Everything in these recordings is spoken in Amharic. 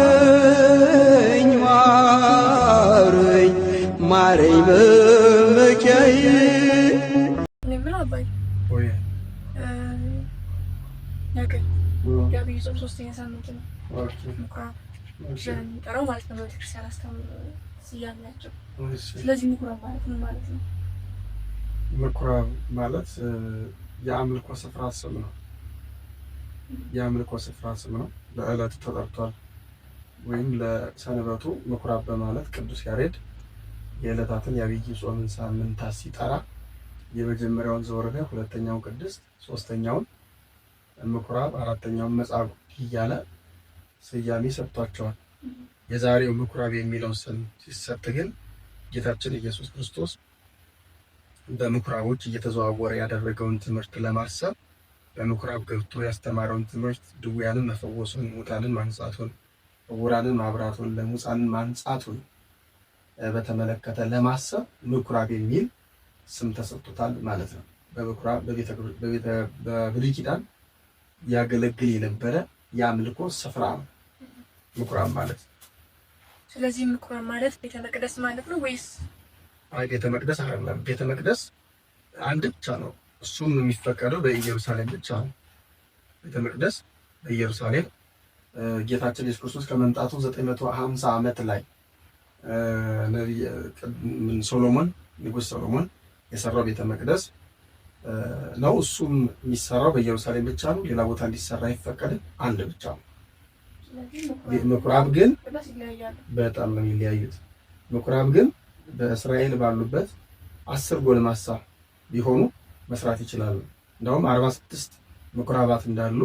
ማረኝ ማረኝ ማረኝ መመኪያዬ። እኔ የምለው አባዬ፣ ወይ። ነገ የዐቢይ ጾም ሶስተኛ ሳምንት ነው። ምኩራብ ብለን የሚጠራው ማለት ነው በቤተክርስቲያን አስተምሮ ስያሜያቸው። ስለዚህ ምኩራብ ማለት ምን ማለት ነው? ምኩራብ ማለት የአምልኮ ስፍራ ስም ነው። የአምልኮ ስፍራ ስም ነው። ለዕለቱ ተጠርቷል ወይም ለሰንበቱ ምኩራብ በማለት ቅዱስ ያሬድ የዕለታትን የዐቢይ ጾምን ሳምንታት ሲጠራ የመጀመሪያውን ዘወረደ፣ ሁለተኛውን ቅድስት፣ ሶስተኛውን ምኩራብ፣ አራተኛውን መጻጉዕ እያለ ስያሜ ሰጥቷቸዋል። የዛሬው ምኩራብ የሚለው ስም ሲሰጥ ግን ጌታችን ኢየሱስ ክርስቶስ በምኩራቦች እየተዘዋወረ ያደረገውን ትምህርት ለማሰብ፣ በምኩራብ ገብቶ ያስተማረውን ትምህርት፣ ድውያንን መፈወሱን፣ ሙታንን ማንጻቱን፣ ዕውራንን ማብራቱን፣ ለሙፃንን ማንጻቱን በተመለከተ ለማሰብ ምኩራብ የሚል ስም ተሰጥቶታል ማለት ነው። በምኩራብ በብሉይ ኪዳን ያገለግል የነበረ የአምልኮ ስፍራ ነው ምኩራብ ማለት። ስለዚህ ምኩራብ ማለት ቤተ መቅደስ ማለት ነው ወይስ? አይ፣ ቤተ መቅደስ አይደለም። ቤተ መቅደስ አንድ ብቻ ነው። እሱም የሚፈቀደው በኢየሩሳሌም ብቻ ነው። ቤተ መቅደስ በኢየሩሳሌም ጌታችን ኢየሱስ ክርስቶስ ከመምጣቱ 950 ዓመት ላይ ነቢይ ሶሎሞን፣ ንጉሥ ሰሎሞን የሰራው ቤተ መቅደስ ነው። እሱም የሚሰራው በኢየሩሳሌም ብቻ ነው። ሌላ ቦታ እንዲሰራ አይፈቀድም። አንድ ብቻ ነው። ስለዚህ ምኩራብ ግን መቅደስ ይለያያሉ። በጣም ነው የሚለያዩት። ምኩራብ ግን በእስራኤል ባሉበት 10 ጎልማሳ ቢሆኑ መስራት ይችላሉ። እንደውም 46 ምኩራባት እንዳሉ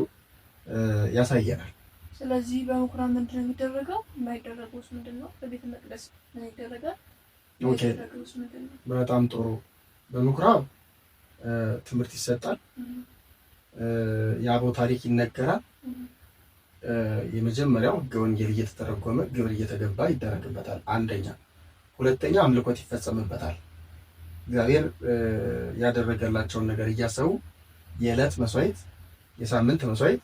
ያሳየናል። ስለዚህ በምኩራብ ምንድን ነው የሚደረገው? የማይደረገውስ ምንድን ነው? በቤተ መቅደስ ምን ይደረጋል? Okay። የማይደረገውስ ምንድን ነው? በጣም ጥሩ። በምኩራብ ትምህርት ይሰጣል፣ የአበው ታሪክ ይነገራል። የመጀመሪያው ሕገ ወንጌል እየተተረጎመ ግብር እየተገባ ይደረግበታል። አንደኛ። ሁለተኛ አምልኮት ይፈጸምበታል። እግዚአብሔር ያደረገላቸውን ነገር እያሰቡ የዕለት መስዋዕት፣ የሳምንት መስዋዕት፣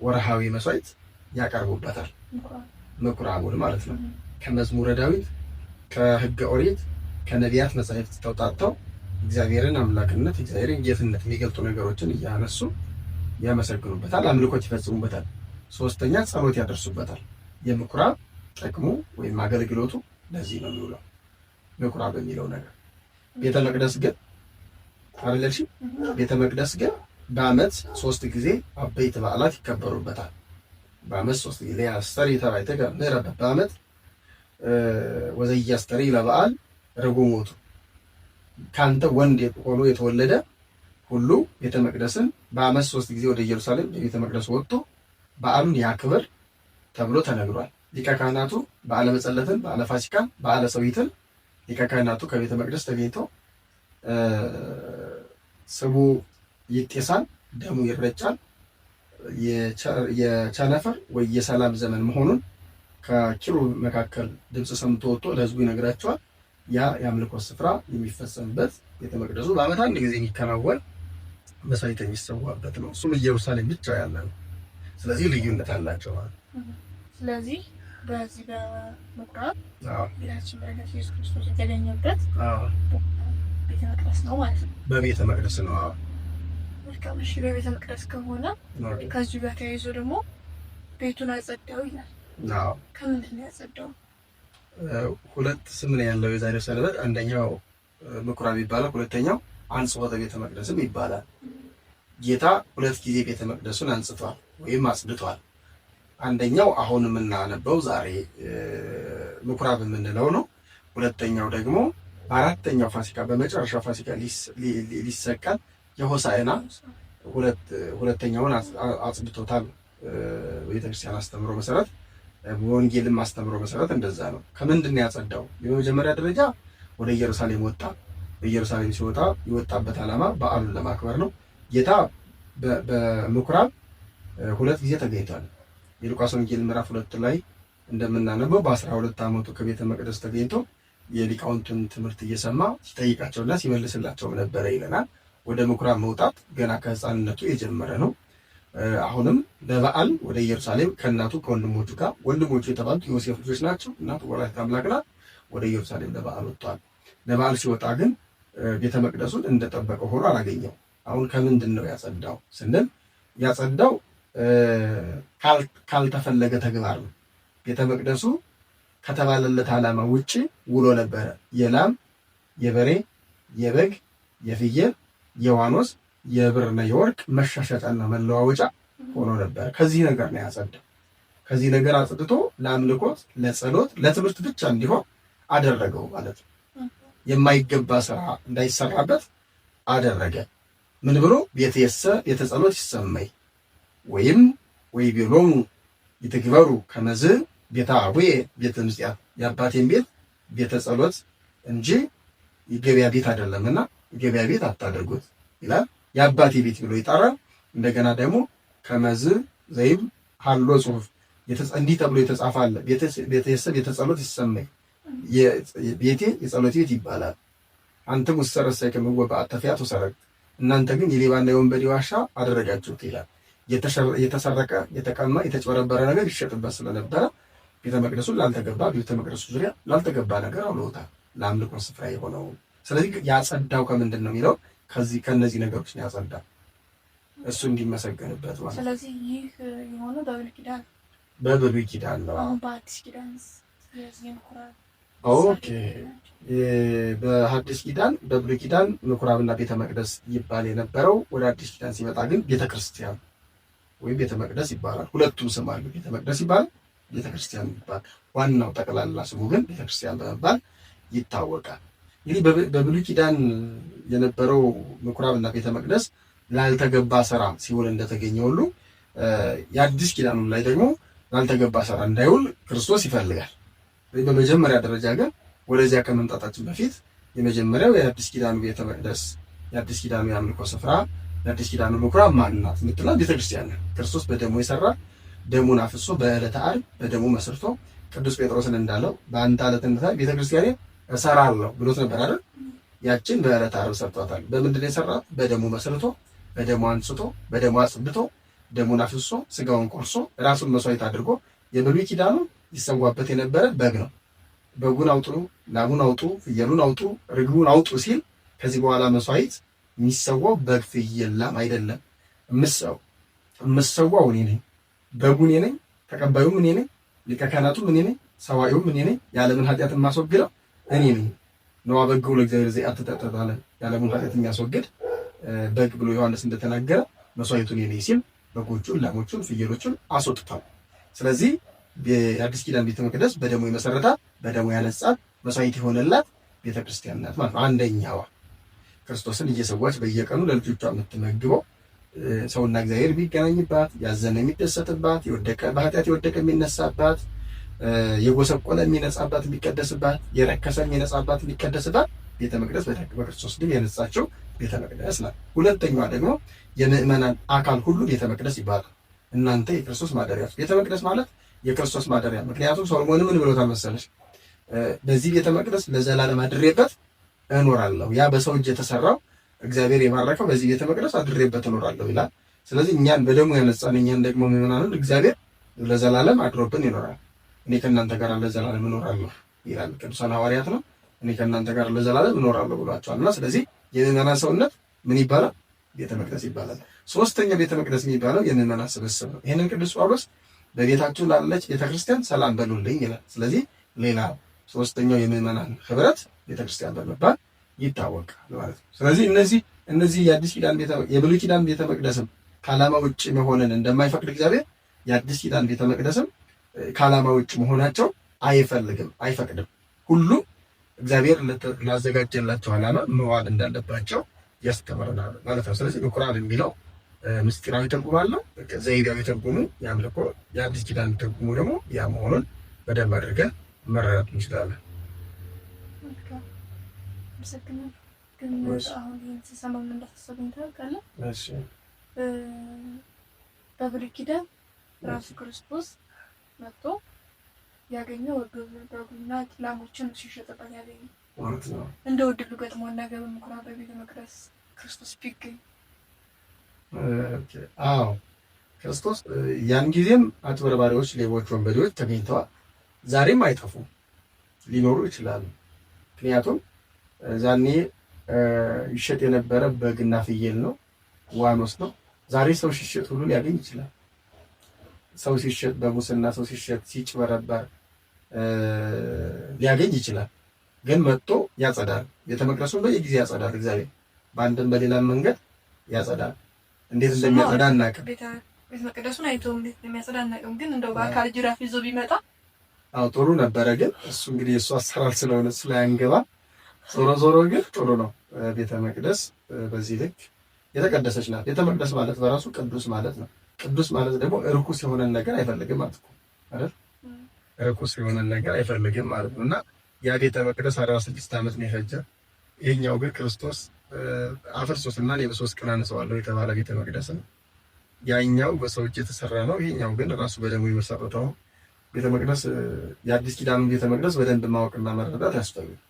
ወርሃዊ መስዋዕት ያቀርቡበታል። ምኩራብ። ምኩራቡን ማለት ነው። ከመዝሙረ ዳዊት፣ ከሕገ ኦሪት፣ ከነቢያት መጻሕፍት ተውጣጥተው እግዚአብሔርን አምላክነት፣ እግዚአብሔርን ጌትነት የሚገልጡ ነገሮችን እያነሱ ያመሰግኑበታል፣ አምልኮት ይፈጽሙበታል። ሶስተኛ ጸሎት ያደርሱበታል። የምኩራብ ጥቅሙ ወይም አገልግሎቱ ለዚህ ነው የሚውለው ምኩራብ የሚለው ነገር። ቤተ መቅደስ ግን አይደለሽ? ቤተ መቅደስ ግን በዓመት ሶስት ጊዜ አበይት በዓላት ይከበሩበታል። በዓመት ሶስት ጊዜ ያስተርኢ ተባይተከ ምህረ በዓመት ወዘኢያስተርኢ ለበዓል ርጉም ውእቱ፣ ካንተ ወንድ ሆኖ የተወለደ ሁሉ ቤተ መቅደስን በዓመት ሶስት ጊዜ ወደ ኢየሩሳሌም በቤተ መቅደስ ወጥቶ በዓሉን ያክብር ተብሎ ተነግሯል። ሊቀ ካህናቱ በዓለ መጸለትን፣ በዓለ ፋሲካን፣ በዓለ ሰዊትን ሊቀ ካህናቱ ከቤተ መቅደስ ተገኝቶ ስቡ ይጤሳል፣ ደሙ ይረጫል። የቸነፈር ወይ የሰላም ዘመን መሆኑን ከኪሩብ መካከል ድምፅ ሰምቶ ወጥቶ ለሕዝቡ ይነግራቸዋል። ያ የአምልኮ ስፍራ የሚፈጸምበት ቤተ መቅደሱ በዓመት አንድ ጊዜ የሚከናወን መስዋዕት የሚሰዋበት ነው። እሱም ኢየሩሳሌም ብቻ ያለ ነው። ስለዚህ ልዩነት አላቸው ማለት ነው። ስለዚህ በዚህ በምኩራብ ጌታችን መድኃኒታችን ኢየሱስ ክርስቶስ የተገኘበት ቤተ መቅደስ ነው ማለት ነው። በቤተ መቅደስ ነው። አዎ። መልካም። እሺ፣ በቤተ መቅደስ ከሆነ ከዚሁ ጋር ተያይዞ ደግሞ ቤቱን አጸዳው ይላል። ከምንድን ነው ያጸዳው? ሁለት ስም ነው ያለው የዛሬው ሰንበት። አንደኛው ምኩራብ ይባላል። ሁለተኛው አንጽሖተ ቤተ መቅደስም ይባላል። ጌታ ሁለት ጊዜ ቤተ መቅደሱን አንጽቷል ወይም አጽድቷል። አንደኛው አሁን የምናነበው ዛሬ ምኩራብ የምንለው ነው። ሁለተኛው ደግሞ በአራተኛው ፋሲካ፣ በመጨረሻው ፋሲካ ሊሰቀል የሆሳዕና ሁለተኛውን አጽድቶታል። ቤተክርስቲያን አስተምሮ መሰረት፣ በወንጌልም አስተምሮ መሰረት እንደዛ ነው። ከምንድን ነው ያጸዳው? የመጀመሪያ ደረጃ ወደ ኢየሩሳሌም ወጣ። በኢየሩሳሌም ሲወጣ የወጣበት ዓላማ በዓሉን ለማክበር ነው። ጌታ በምኩራብ ሁለት ጊዜ ተገኝቷል። የሉቃስ ወንጌል ምዕራፍ 2 ላይ እንደምናነበው በ12 ዓመቱ ከቤተ መቅደስ ተገኝቶ የሊቃውንቱን ትምህርት እየሰማ ሲጠይቃቸውና ሲመልስላቸው ነበረ ይለናል። ወደ ምኩራብ መውጣት ገና ከሕፃንነቱ የጀመረ ነው። አሁንም ለበዓል ወደ ኢየሩሳሌም ከእናቱ ከወንድሞቹ ጋር፣ ወንድሞቹ የተባሉት ዮሴፍ ልጆች ናቸው። እናቱ ወላዲተ አምላክ ናት። ወደ ኢየሩሳሌም ለበዓል ወጥቷል። ለበዓል ሲወጣ ግን ቤተ መቅደሱን እንደጠበቀ ሆኖ አላገኘው። አሁን ከምንድን ነው ያጸዳው ስንል ያጸዳው ካልተፈለገ ተግባር ነው። ቤተ መቅደሱ ከተባለለት ዓላማ ውጭ ውሎ ነበረ። የላም፣ የበሬ፣ የበግ፣ የፍየል፣ የዋኖስ፣ የብርና የወርቅ መሻሻጫና መለዋወጫ ሆኖ ነበረ። ከዚህ ነገር ነው ያጸዳው። ከዚህ ነገር አጽድቶ ለአምልኮት፣ ለጸሎት፣ ለትምህርት ብቻ እንዲሆን አደረገው ማለት ነው። የማይገባ ስራ እንዳይሰራበት አደረገ። ምን ብሎ? ቤትየሰ ቤተ ጸሎት ይሰመይ ወይም ወይ ቢሎሙ ይትግበሩ ከመዝ ቤተ አቡዬ ቤተ ምጽአት፣ የአባቴን ቤት ቤተ ጸሎት እንጂ የገበያ ቤት አይደለምና የገበያ ቤት አታደርጉት ይላል። የአባቴ ቤት ብሎ ይጠራል። እንደገና ደግሞ ከመዝ ዘይብ ሀሎ ጽሁፍ እንዲህ ተብሎ የተጻፈ አለ። ቤተሰብ ቤተ ጸሎት ይሰመይ፣ ቤቴ የጸሎት ቤት ይባላል። አንትሙ ሰረሰይክምዎ በአተፍያቱ ሰረቅት፣ እናንተ ግን የሌባና የወንበዴ ዋሻ አደረጋችሁት ይላል። የተሰረቀ፣ የተቀማ፣ የተጭበረበረ ነገር ይሸጥበት ስለነበረ ቤተ መቅደሱን ላልተገባ ቤተ መቅደሱ ዙሪያ ላልተገባ ነገር አውለውታል፣ ለአምልኮ ስፍራ የሆነው። ስለዚህ ያጸዳው ከምንድን ነው የሚለው ከዚህ ከነዚህ ነገሮች ነው ያጸዳው፣ እሱ እንዲመሰገንበት ማለት ነው። ስለዚህ ይህ የሆነው በብሉይ ኪዳን በብሉይ ኪዳን ነው። አሁን በአዲስ ኪዳን የምኩራብ okay፣ በሐዲስ ኪዳን በብሉይ ኪዳን ምኩራብና ቤተ መቅደስ ይባል የነበረው ወደ አዲስ ኪዳን ሲመጣ ግን ቤተ ክርስቲያን ወይም ቤተ መቅደስ ይባላል። ሁለቱም ስም አለው። ቤተ መቅደስ ይባላል፣ ቤተ ክርስቲያን ይባላል። ዋናው ጠቅላላ ስሙ ግን ቤተ ክርስቲያን በመባል ይታወቃል። እንግዲህ በብሉይ ኪዳን የነበረው ምኩራብና ቤተ መቅደስ ላልተገባ ስራ ሲውል እንደተገኘ ሁሉ የአዲስ ኪዳኑ ላይ ደግሞ ላልተገባ ስራ እንዳይውል ክርስቶስ ይፈልጋል። በመጀመሪያ ደረጃ ግን ወደዚያ ከመምጣታችን በፊት የመጀመሪያው የአዲስ ኪዳኑ ቤተ መቅደስ፣ የአዲስ ኪዳኑ የአምልኮ ስፍራ፣ የአዲስ ኪዳኑ ምኩራብ ማን ናት የምትላት ቤተክርስቲያን ናት። ክርስቶስ በደሙ የሰራ፣ ደሙን አፍሶ በዕለተ ዓርብ በደሙ መስርቶ ቅዱስ ጴጥሮስን እንዳለው በአንተ አለትነት ላይ ቤተክርስቲያኔን እሰራለሁ ብሎት ነበር አይደል? ያችን በዕለተ ዓርብ ሰርቷታል። በምንድን ነው የሰራት? በደሙ መስርቶ፣ በደሙ አንስቶ፣ በደሙ አጽድቶ፣ ደሙን አፍሶ፣ ስጋውን ቆርሶ፣ ራሱን መስዋዕት አድርጎ። የብሉይ ኪዳኑ ይሰዋበት የነበረ በግ ነው። በጉን አውጡ፣ ላሙን አውጡ፣ ፍየሉን አውጡ፣ ርግቡን አውጡ ሲል ከዚህ በኋላ መስዋዕት የሚሰዋው በግ፣ ፍየል፣ ላም አይደለም። የምሰዋው እኔ ነኝ። በጉ እኔ ነኝ፣ ተቀባዩም እኔ ነኝ፣ ሊቀ ካህናቱም እኔ ነኝ፣ ሰዋዒውም እኔ ነኝ፣ የዓለምን ኃጢአት የማስወግደው እኔ ነኝ። ነዋ በግሁ ለእግዚአብሔር ዘያትጠጠጣለ፣ የዓለሙን ኃጢአት የሚያስወግድ በግ ብሎ ዮሐንስ እንደተናገረ መስዋዕቱ እኔ ነኝ ሲል በጎቹን፣ ላሞቹን፣ ፍየሎቹን አስወጥቷል። ስለዚህ የአዲስ ኪዳን ቤተ መቅደስ በደሙ የመሰረታት፣ በደሙ ያነጻት፣ መስዋዕት የሆነላት ቤተክርስቲያን ናት ማለት ነው። አንደኛዋ ክርስቶስን እየሰዋች በየቀኑ ለልጆቿ የምትመግበው፣ ሰውና እግዚአብሔር የሚገናኝባት፣ ያዘነ የሚደሰትባት፣ የወደቀ በኃጢአት የወደቀ የሚነሳባት፣ የጎሰቆለ የሚነጻባት የሚቀደስባት፣ የረከሰ የሚነጻባት የሚቀደስባት ቤተ መቅደስ በክርስቶስ ደም የነጻቸው ቤተ መቅደስ ናት። ሁለተኛዋ ደግሞ የምዕመናን አካል ሁሉ ቤተ መቅደስ ይባላል። እናንተ የክርስቶስ ማደሪያዎች። ቤተ መቅደስ ማለት የክርስቶስ ማደሪያ። ምክንያቱም ሶሎሞን ምን ብሎታል መሰለሽ? በዚህ ቤተ መቅደስ ለዘላለም አድሬበት እኖራለሁ። ያ በሰው እጅ የተሰራው እግዚአብሔር የባረከው በዚህ ቤተ መቅደስ አድሬበት እኖራለሁ ይላል። ስለዚህ እኛን በደሙ ያነጻን እኛን ደግሞ ምዕመናንን እግዚአብሔር ለዘላለም አድሮብን ይኖራል። እኔ ከእናንተ ጋር ለዘላለም እኖራለሁ ይላል። ቅዱሳን ሐዋርያት ነው። እኔ ከእናንተ ጋር ለዘላለም እኖራለሁ ብሏቸዋል። እና ስለዚህ የምዕመናን ሰውነት ምን ይባላል? ቤተ መቅደስ ይባላል። ሶስተኛ ቤተ መቅደስ የሚባለው የምዕመናን ስብስብ ነው። ይህንን ቅዱስ ጳውሎስ በቤታችሁ ላለች ቤተክርስቲያን ሰላም በሉልኝ ይላል። ስለዚህ ሌላ ሶስተኛው የምዕመናን ህብረት ቤተክርስቲያን በመባል ይታወቃል ማለት ነው። ስለዚህ እነዚህ የአዲስ ኪዳን ቤተ የብሉይ ኪዳን ቤተ መቅደስም ከዓላማ ውጭ መሆንን እንደማይፈቅድ እግዚአብሔር የአዲስ ኪዳን ቤተ መቅደስም ከዓላማ ውጭ መሆናቸው አይፈልግም፣ አይፈቅድም። ሁሉም እግዚአብሔር ላዘጋጀላቸው ዓላማ መዋል እንዳለባቸው ያስተምረናል ማለት ነው። ስለዚህ ምኩራብ የሚለው ምስጢራዊ ትርጉም አለው። ዘይቤያዊ ትርጉሙ የአምልኮ፣ የአዲስ ኪዳን ትርጉሙ ደግሞ ያ መሆኑን በደንብ አድርገን መረዳት እንችላለን። አመሰግናለሁ። ግን አሁን ይህን ስሰማ ምን እንዳሳሰበኝ ታውቃለህ? በብሉይ ኪዳን ራሱ ክርስቶስ መጥቶ ያገኘው በጉና ላሞችን ሲሸጥበት ያገኘው እንደ ዕድሉ ገጥሞን ነገ በምኩራብ በቤተ መቅደስ ክርስቶስ ቢገኝ አዎ፣ ክርስቶስ ያን ጊዜም አጭበርባሪዎች፣ ሌቦች፣ ወንበዴዎች ተገኝተዋል። ዛሬም አይጠፉም፣ ሊኖሩ ይችላሉ። ምክንያቱም ዛኔ ይሸጥ የነበረ በግና ፍየል ነው፣ ዋኖስ ነው። ዛሬ ሰው ሲሸጥ ሁሉ ሊያገኝ ይችላል። ሰው ሲሸጥ በሙስና ሰው ሲሸጥ ሲጭበረበር ሊያገኝ ይችላል። ግን መጥቶ ያጸዳል። ቤተ መቅደሱን በየጊዜ ያጸዳል። እግዚአብሔር በአንድም በሌላም መንገድ ያጸዳል። እንዴት እንደሚያጸዳ አናውቅም። ቤተ መቅደሱን አይቶ እንዴት እንደሚያጸዳ አናውቅም። ግን እንደው በአካል ጅራፍ ይዞ ቢመጣ አዎ ጥሩ ነበረ። ግን እሱ እንግዲህ የእሱ አሰራር ስለሆነ እሱ ላይ አንገባ። ዞሮ ዞሮ ግን ጥሩ ነው። ቤተ መቅደስ በዚህ ልክ የተቀደሰች ናት። ቤተ መቅደስ ማለት በራሱ ቅዱስ ማለት ነው። ቅዱስ ማለት ደግሞ እርኩስ የሆነን ነገር አይፈልግም ማለት ነው አይደል? ርኩስ የሆነን ነገር አይፈልግም ማለት ነው። እና ያ ቤተ መቅደስ 46 ዓመት ነው የፈጀ። ይሄኛው ግን ክርስቶስ አፍርሶትና እኔ በ3 ቀን አነሳዋለሁ የተባለ ቤተ መቅደስ ነው። ያኛው በሰው እጅ የተሰራ ነው። ይሄኛው ግን ራሱ በደሙ የመሰረተው ቤተ መቅደስ። የአዲስ ኪዳኑን ቤተ መቅደስ በደንብ ማወቅና መረዳት ያስፈልጋል።